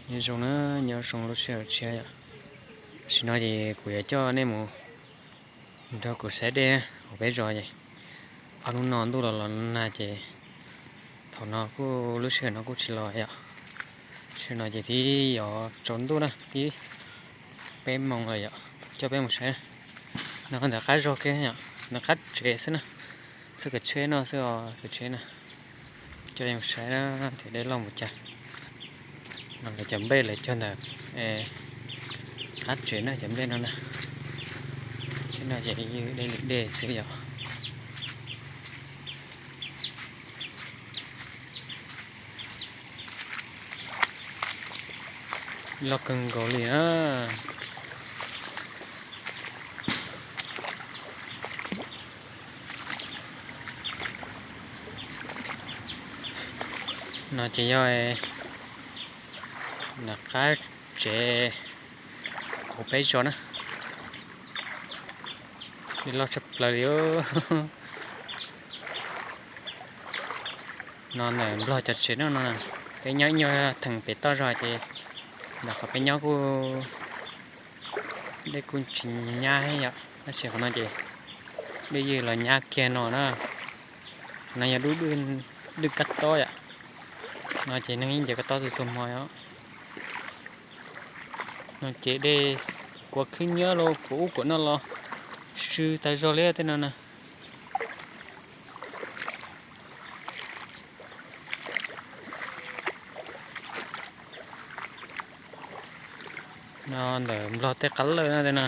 Nyob zoo na, nyob zoo lub sij hawm tshiab yom. Tam sim no ces kuv yuav coj nej mus nrog kuv saib dej hauv peb zos es ob hnub no ntuj los los nag ces thaum no kuj lub sij hawm no kuj tsis los yom. Sij hawm no ces twb yuav tsaus ntuj na, twb peb moos lawm yom. Coj peb mus saib no ntawm qab zog kiag yom, ntawm qab tsev xwb na. Txoj kev tsheb no xwb os, kev tsheb na. Coj peb mus saib na, tias dej loj mus cas. No lawv cov nplej lawv cog ntawm qab tsev na, cov nplej no na. Thiab no ces dej li dej xwb yom. Loj kawg nkaus li na. No ces yog nram qab tsev hauv peb zos na. Dej loj tshaj plaws li. No ntawm Nplog cov tsev no no, peb nyob ib nyuag theem pem toj zog ces ntawm qhov peb nyob kuj dej kuj tsis nyab yom, tab sis qhov no ces dej yeej los nyab kiag no na. Qhov no yog dub, dub kab tob yom. No ces neeg yeej ncaws kab tob txhua txhua hmo os. No ces dej kuav khwb nyiab los kuav ub kuav no los swb tag zog li tej no na. No ntawm Nplog tej qab lawj no tej no,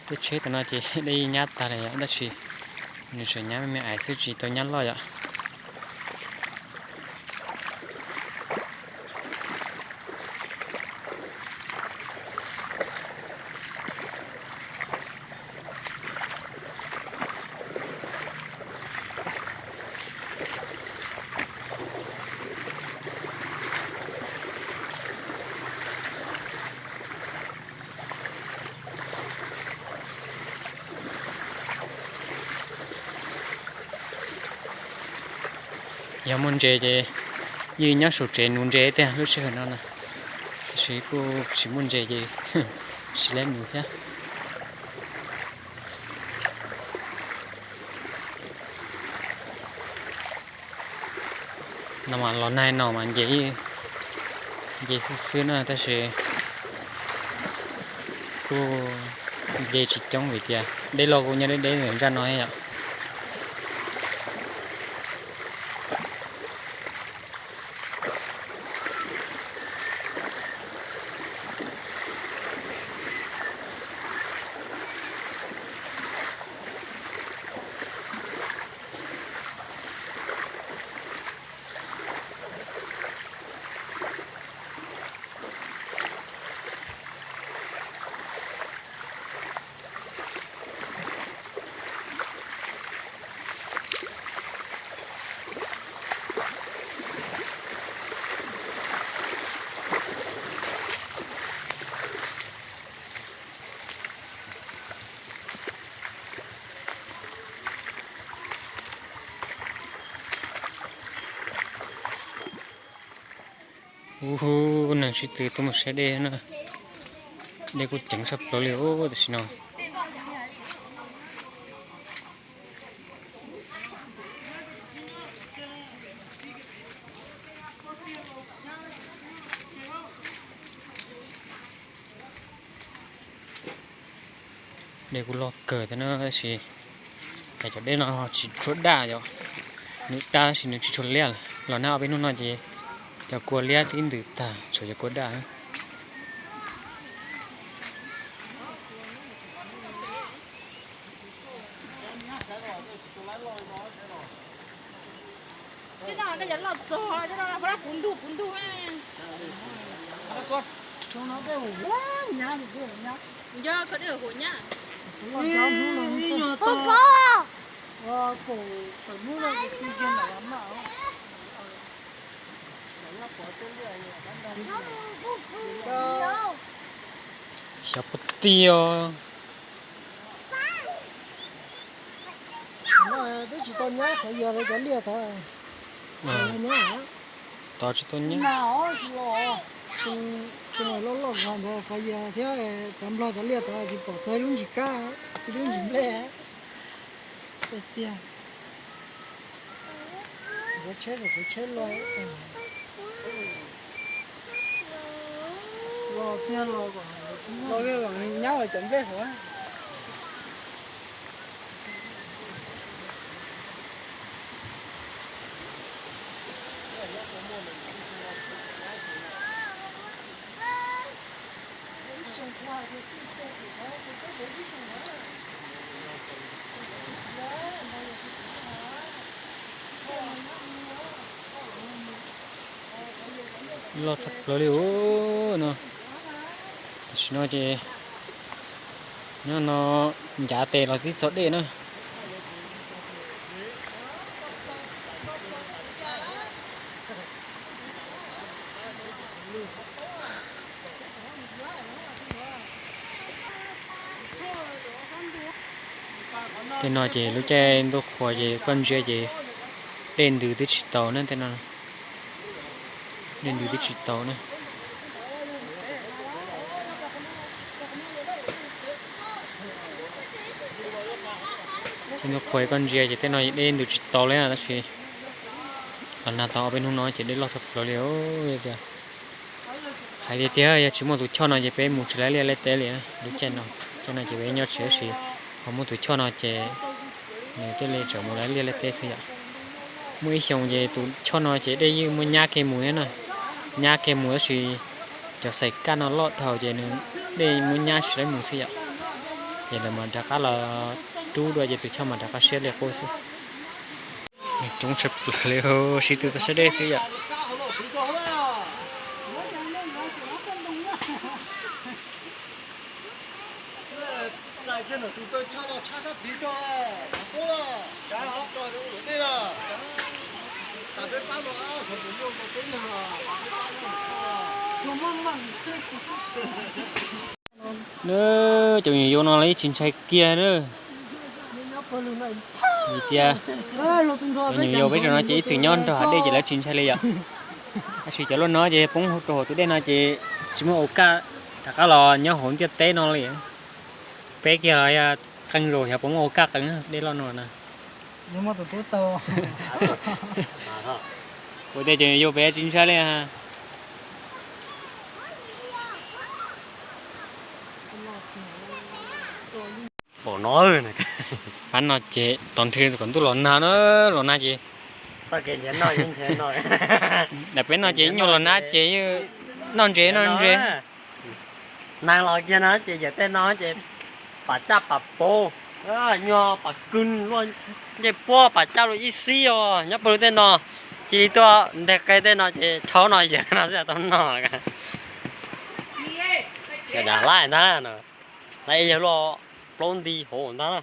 tej tsheb tam no ces dej nyab tag li yom, tab sis nws tseem nyab me me ais xwb tsis tau nyab loj yom. Yog muaj ntses ces yeej nyob saum tsev nuv ntses tiag lub sij hawm no na. Tab sis kuj tsis muaj ntses ces tsis lab nuv thiab. No mas los nag no mas nce, nce xwb xwb na, tab sis kuj nce tsis coob vim tias dej loj kuj nyob deb deb ntawm ntsaj no yom. Ub, neeg sib tw tuaj mus saib dej na. Dej kuj ceev tshaj plaws li tam sim no. Dej kuj loj kawg thiab na, tab sis cov dej no tsis tshua daj yom. Nws daj tab sis nws tsis tshua liab. Los nag ob peb hnub no ces cov kua liab tib ntws tag, tshuav cov kua daj. Xyov puas tiag. Twb tsis tau nyab, xyov yog lawv cov liaj tod. Tod tsis tau nyab. Tseem loj loj qhov ntawd qhov yog thiab, cov nplog cov liaj tod tsis pom txog lub ntsis kab, ib lub ntsis nplej tiag. Ntxuav tsheb, ntxuav tsheb los, los tiag los, los nyab los cov nplej hauv. Loj tshaj plaws li no. Tam sim no ces nyob no ncav tes los twb txog dej na. Tej no ces lub caij ntuj qhua ces koj ntsia ces dej ntws twb tsis tau na, tej no dej ntws twb tsis tau na. Caij ntuj qhua koj ntsia ces tej no dej ntws tsis tau li, tab sis los nag tau ob peb hnub no ces dej loj tshaj plaws li. Tias hais tias yog tsis muaj tus choj no ces peb mus tsis laib liaj laib teb li. Lub caij no, caij no ces peb nyob tsis, tab sis ho muaj tus choj no ces nws thiaj li tseem mus laib liaj laib teb xwb yom. Muaj ib xyoos ces tus choj no ces dej yeej muab nyab kiag mus thiab na, nyab kiag mus, tab sis cov xaim kaj no loj dhau ces nws dej muab nyab tsis laib mus xwb yom. Ces lawv mas rov qab los rub dua ces tus choj mas rov qab siab li qub xwb. Coob tshaj plaws li, sib tw txog sab dej xwb yom. Cov nyuam yaus no lawv tsis ntshai kiag na. Vim tias cov nyuam yaus peb tsoom no ces ib txwm nyob nrog hav dej ces lawv tsis ntshai li yom. Tab sis cov luaj no ces poob rau hauv tus dej no ces tsis muaj ua kaj rov qab los nyob hauv ntiaj teb no li. Peb kiag los yog qee zaus xyov puas muaj ua kaj qee dej loj no na. Ua tej cov nyuam yaus peb tsis ntshai li. Pab no ces tos nrhw kom ntuj los nag na, los nag ces daim peb no ces ib nyuag los nag ces noj ntses noj ntses. Nag los kiag no ces yawm tej no ces pam caj pam pov, nyuag pam kws luaj ncej puab pam caj luaj ib xib os, nyob pawg lug tej no. Cia li tuaj nteg qe tej no ces rhaub no yawm no xwb tau noj. Dav laij ntag, laij yawg luaj plaub nti hauv ntag na.